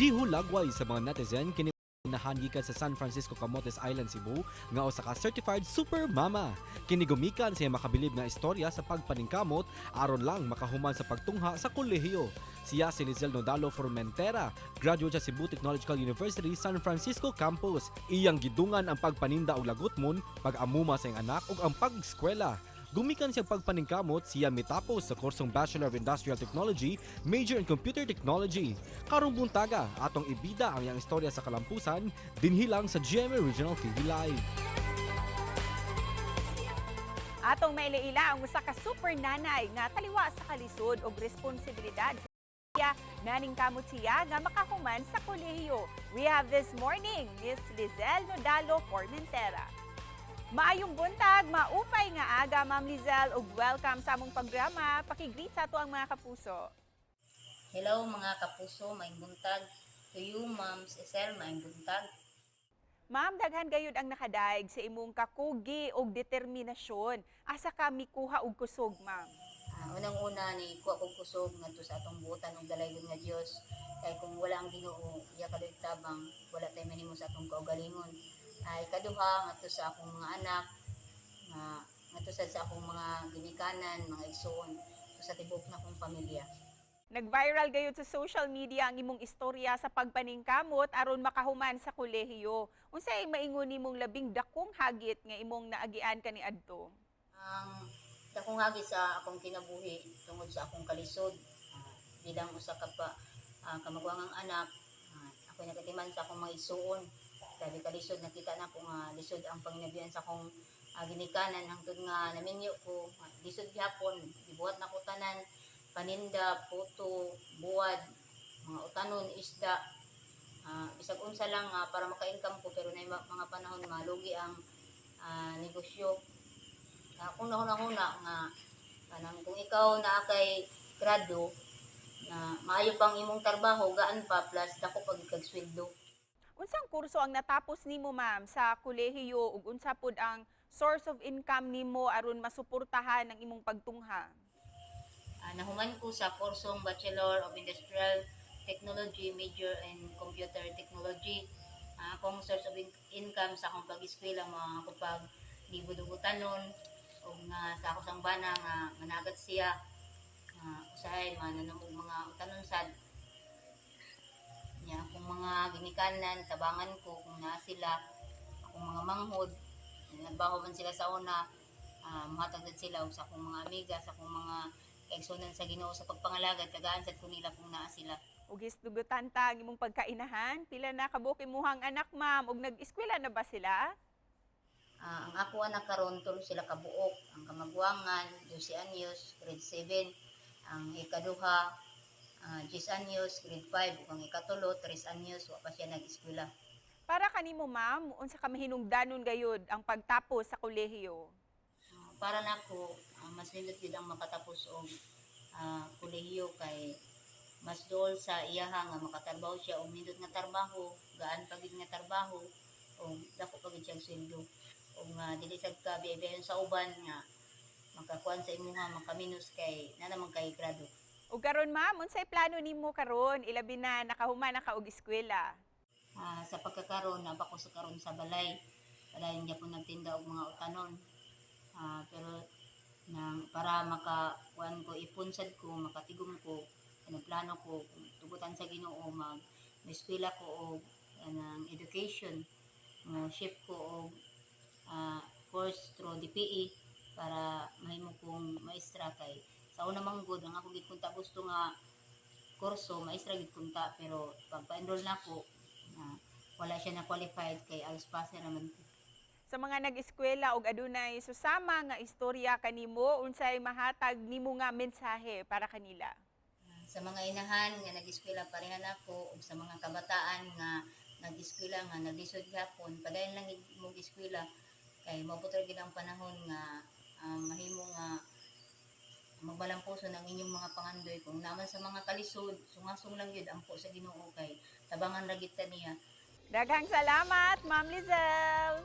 Gihulagway sa mga netizen kini inahan gikan sa San Francisco, Camotes Island, Cebu nga usa ka certified super mama. Kini gumikan sa iyang makabilib nga istorya sa pagpaningkamot aron lang makahuman sa pagtungha sa kolehiyo. Siya si Lizelle Nodalo Formentera, graduate sa Cebu Technological University San Francisco Campus. Iyang gidungan ang pagpaninda og lagutmon, pag-amuma sa iyang anak ug ang pag-eskwela. Gumikan siya pagpaningkamot, siya mitapos sa kursong Bachelor of Industrial Technology, major in Computer Technology. Karong buntaga, atong ibida ang iyang istorya sa kalampusan, dinhi lang sa GMA Regional TV Live. Atong maila-ila ang usa ka super nanay nga taliwa sa kalisod og responsibilidad sa siya naningkamot siya nga makahuman sa kolehiyo. We have this morning Miss Lizelle Nodalo Formentera. Maayong buntag, maupay nga aga, Ma'am Lizelle, ug welcome sa among programa. Paki-greet sa ato ang mga kapuso. Hello, mga kapuso, maayong buntag. To you, Ma'am Cecil, maayong buntag. Ma'am, daghan gayud ang nakadaig sa imong kakugi og determinasyon. Asa ka mikuha og kusog, ma'am? Unang-una ni kuha kog kusog ngadto sa atong buotan og dalaygon nga Dios. Kay kung wala ang Ginoo, iya kaluoy tabang, wala tay mahimo sa atong kaugalingon. Ay kaduha, ngadto sa akong mga anak, nga ngadto sad sa akong mga ginikanan, mga igsoon, sa tibuok na akong pamilya. Nag-viral gayud sa social media ang imong istorya sa pagpaningkamot aron makahuman sa kolehiyo. Unsay maingon nimong labing dakong hagit nga imong naagian kaniadto? Ang dakong hagit sa akong kinabuhi tungod sa akong kalisod bilang usa ka pa kamaguangang anak, ako nagatiman sa akong mga igsuon. Grabe kalisod, nakita na ko nga lisod ang panginabuhian sa akong ginikanan hangtod nga naminyo ko. Lisod gihapon, gibuhat nako tanan: paninda, puto, buwad, mga utanon, isda, bisag unsa lang para maka-income ko, pero na mga panahon malugi ang negosyo. Kung nahuna-huna nga kanang kung ikaw naa kay grado na maayo pang imong trabaho, gaan pa, plus dako pag kag sweldo. Unsang kurso ang natapos nimo, ma'am, sa kolehiyo ug unsa pud ang source of income nimo aron masuportahan ang imong pagtungha? Nahuman ko sa kursong Bachelor of Industrial Technology, major in Computer Technology. Akong source of income sa akong pag-eskwela mga ako pag libod-utanon o nga sa ako sang bana nga managat siya, usahay mananom og mga utanon sad niya. Akong mga ginikanan, tabangan ko kung naa sila. Akong mga manghod, nagbaho man sila sa una, muhatag sad sila, ug sa akong mga amiga, sa akong mga kaigsunan sa Ginoo sa pagpangalagad, tagaan sad ko nila kung naa sila. Ug hisdugutan ta ang imong pagkainahan, pila na kabuok imuhang anak, ma'am, ug nag-eskwela na ba sila? Ang ako anak karon, tulo sila kabuok. Ang kamaguangan, 12 anyos, grade 7. Ang ikaduha, 10 anyos, grade 5, ug ang ikatulo, 3 anyos, wa pa siya nag-eskwela. Para kanimo, ma'am, unsa ka mahinungdanon gayud ang pagtapos sa kolehiyo? Para nako, mas nindot gyud ang makatapos og kolehiyo kay mas dool sa iyaha nga makatrabaho siya og nindot nga trabaho, gaan pa gid nga trabaho ug dako pa gid siyang sweldo. Ug nga dili sad ka biyabiyayon sa uban nga makakuan sa imuha, makaminus kay na naman kay grado. Ug karon, ma'am, unsay plano nimo karon, ilabi na nakahuman na ka og eskwela? Sa pagkakaroon, naa pa ko sa karon sa balay. Padayon gyapon nagtinda og mga utanon. Pero nang para maka kuan ko, ipon sad ko, makatigom ko, anong plano ko, kung tugutan sa Ginoo, mag eskwela ko og anang education, mo shift ko og course through DPE para mahimo kong maestra, kay sa una man gud ang ako gid kunta gusto nga kurso, maestra gid kunta, pero pag pa-enroll nako na wala siya na qualified kay alos passer naman ko. Sa mga nag-eskwela ug adunay susama nga istorya kanimo, unsay mahatag nimo nga mensahe para kanila? Sa mga inahan nga nag-eskwela pareha nako ug sa mga kabataan nga nag-eskwela nga naglisod gyapon, padayon lang gid mong eskwela kay moabot ra gid ang panahon nga mahimo nga magmalampuson ang inyong mga pangandoy. Kung naman sa mga kalisod, sungasong lang gyud, ampo sa Ginoo kay tabangan ra gid ta niya. Daghang salamat, Ma'am Lizelle.